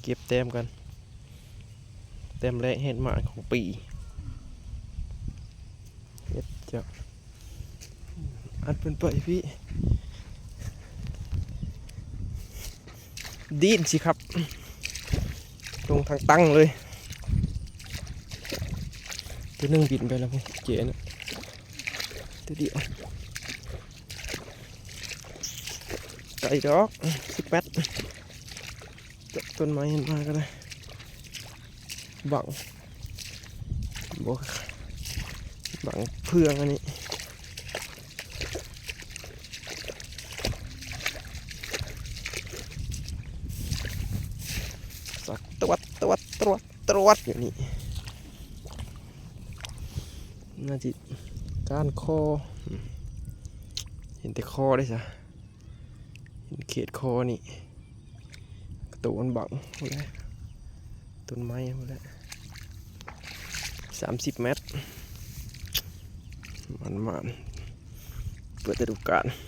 ເກັບແຕ້ມກັນ ແຕ້ມແລກເຮັດມາຂອງປີ ເຮັດເຈົ້າ ອັດເພິ່ນໄປພີ່ ດີນຊິຄັບ ລົງທາງຕັ້ງເລີຍ ຕົວໜຶ່ງບິນໄປແລ້ວພຸ້ນ ເຈນະ ຕົວດຽວ ໄກດອກ ສິບແມັດ ເຈາະຕົ້ນໄມ້ມາກໍໄດ້ ບັງ ບໍ່ ບັງເພື່ອງອັນນີ້ ສັກຕວດ ຕວດ ຕວດ ຕວດ ຢູ່ນີ້ ໜ້າຊິກ້ານຄໍ ເຫັນແຕ່ຄໍເດ້ຊະ ເຂດຄໍນີ້ ໂຕມັນບັງພຸ້ນແຫຼະ ຕົ້ນໄມ້ພຸ້ນແຫຼະ ສາມສິບແມັດ ໝານໆ ເປີດລະດູການ